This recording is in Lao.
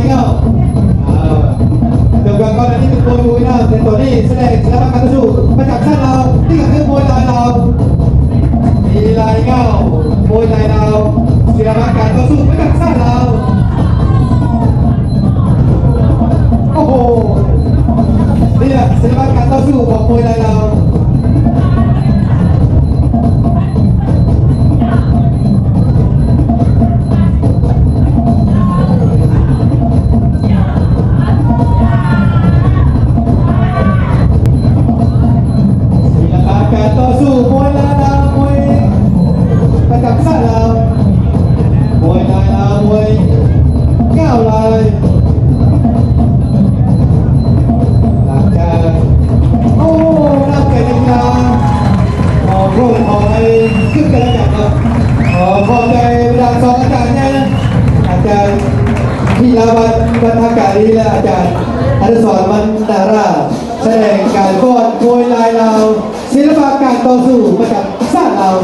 ເຈົ້າ ເອີ ເດີມກັນກ່ອນໜ້ານີ້ເປັນມວຍຫູຍນາມ ແຕ່ຕອນນີ້ສະແດງສິລະປະການຕໍ່ສູ້ປະຈຳຊາດລາວ ນີ້ກໍຄືມວຍລາຍລາວ ມີລາຍເງົາ ມວຍລາຍລາວ ສິລະປະການຕໍ່ສູ້ປະຈຳຊາດລາວ. ໂອ້ໂຫ ນີ້ແຫຼະສິລະປະການຕໍ່ສູ້ຂອງມວຍລາຍລາວ. ສິລະປະການຕໍ່ສູ້ມວຍລາຍລາວ ມວຍປະຈຳຊາດລາວ ມວຍລາຍລາວ ມວຍກ້າວລາຍ ຫຼັງຈາກ ໂອ້ ນ້ຳໃຈນັກກິລາ ຂໍໂທດຂໍອະໄພຊຶ່ງກັນແລະກັນເນາະ ຂໍຂອບໃຈບັນດາສອງອາຈານໃຫຍ່ ອາຈານ ພິລະວັດ ວັດທະກາລີ ແລະ ອາຈານ ອະນຸສອນ ວັນນາລາ ສະແດງການຟ້ອນມວຍລາຍລາວ ສິລະປະການຕໍ່ສູ້ປະຈຳຊາດລາວ.